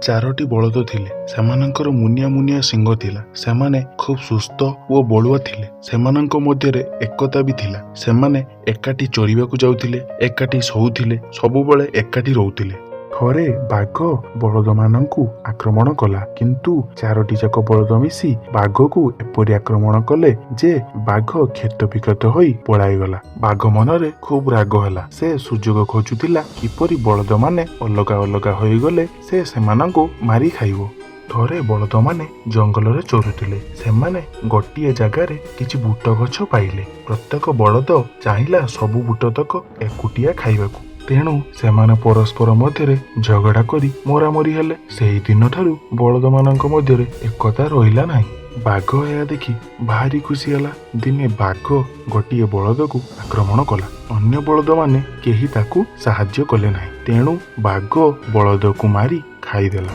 ଚାରୋଟି ବଳଦ ଥିଲେ। ସେମାନଙ୍କର ମୁନିଆ ମୁନିଆ ଶିଙ୍ଗ ଥିଲା। ସେମାନେ ଖୁବ୍ ସୁସ୍ଥ ଓ ବଳୁଆ ଥିଲେ। ସେମାନଙ୍କ ମଧ୍ୟରେ ଏକତା ବି ଥିଲା। ସେମାନେ ଏକାଠି ଚରିବାକୁ ଯାଉଥିଲେ, ଏକାଠି ଶୋଉଥିଲେ, ସବୁବେଳେ ଏକାଠି ରହୁଥିଲେ। ଥରେ ବାଘ ବଳଦମାନଙ୍କୁ ଆକ୍ରମଣ କଲା, କିନ୍ତୁ ଚାରୋଟି ଯାକ ବଳଦ ମିଶି ବାଘକୁ ଏପରି ଆକ୍ରମଣ କଲେ ଯେ ବାଘ କ୍ଷତବିକ୍ଷତ ହୋଇ ପଳାଇଗଲା। ବାଘ ମନରେ ଖୁବ୍ ରାଗ ହେଲା। ସେ ସୁଯୋଗ ଖୋଜୁଥିଲା କିପରି ବଳଦମାନେ ଅଲଗା ଅଲଗା ହୋଇଗଲେ ସେ ସେମାନଙ୍କୁ ମାରି ଖାଇବ। ଥରେ ବଳଦମାନେ ଜଙ୍ଗଲରେ ଚରୁଥିଲେ। ସେମାନେ ଗୋଟିଏ ଜାଗାରେ କିଛି ବୁଟ ଗଛ ପାଇଲେ। ପ୍ରତ୍ୟେକ ବଳଦ ଚାହିଁଲା ସବୁ ବୁଟତକ ଏକୁଟିଆ ଖାଇବାକୁ। ତେଣୁ ସେମାନେ ପରସ୍ପର ମଧ୍ୟରେ ଝଗଡ଼ା କରି ମରାମରି ହେଲେ। ସେହି ଦିନଠାରୁ ବଳଦମାନଙ୍କ ମଧ୍ୟରେ ଏକତା ରହିଲା ନାହିଁ। ବାଘ ଏହା ଦେଖି ଭାରି ଖୁସି ହେଲା। ଦିନେ ବାଘ ଗୋଟିଏ ବଳଦକୁ ଆକ୍ରମଣ କଲା। ଅନ୍ୟ ବଳଦମାନେ କେହି ତାକୁ ସାହାଯ୍ୟ କଲେ ନାହିଁ। ତେଣୁ ବାଘ ବଳଦକୁ ମାରି ଖାଇଦେଲା।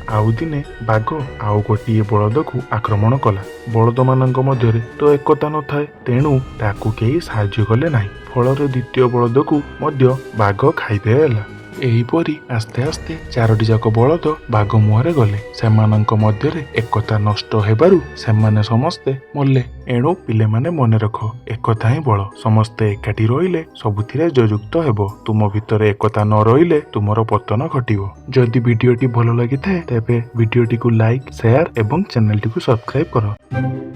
ଆଉ ଦିନେ ବାଘ ଆଉ ଗୋଟିଏ ବଳଦକୁ ଆକ୍ରମଣ କଲା। ବଳଦମାନଙ୍କ ମଧ୍ୟରେ ତ ଏକତା ନଥାଏ, ତେଣୁ ତାକୁ କେହି ସାହାଯ୍ୟ କଲେ ନାହିଁ। ଫଳରେ ଦ୍ୱିତୀୟ ବଳଦକୁ ମଧ୍ୟ ବାଘ ଖାଇଦେଲା। ଏହିପରି ଆସ୍ତେ ଆସ୍ତେ ଚାରୋଟି ଯାକ ବଳଦ ବାଘ ମୁହଁରେ ଗଲେ। ସେମାନଙ୍କ ମଧ୍ୟରେ ଏକତା ନଷ୍ଟ ହେବାରୁ ସେମାନେ ସମସ୍ତେ ମଲେ। ଏଣୁ ପିଲାମାନେ ମନେ ରଖ, ଏକତା ହିଁ ବଳ। ସମସ୍ତେ ଏକାଠି ରହିଲେ ସବୁଥିରେ ଜୟଯୁକ୍ତ ହେବ। ତୁମ ଭିତରେ ଏକତା ନ ରହିଲେ ତୁମର ପତନ ଘଟିବ। ଯଦି ଭିଡ଼ିଓଟି ଭଲ ଲାଗିଥାଏ, ତେବେ ଭିଡ଼ିଓଟିକୁ ଲାଇକ୍, ସେୟାର ଏବଂ ଚ୍ୟାନେଲଟିକୁ ସବସ୍କ୍ରାଇବ କର।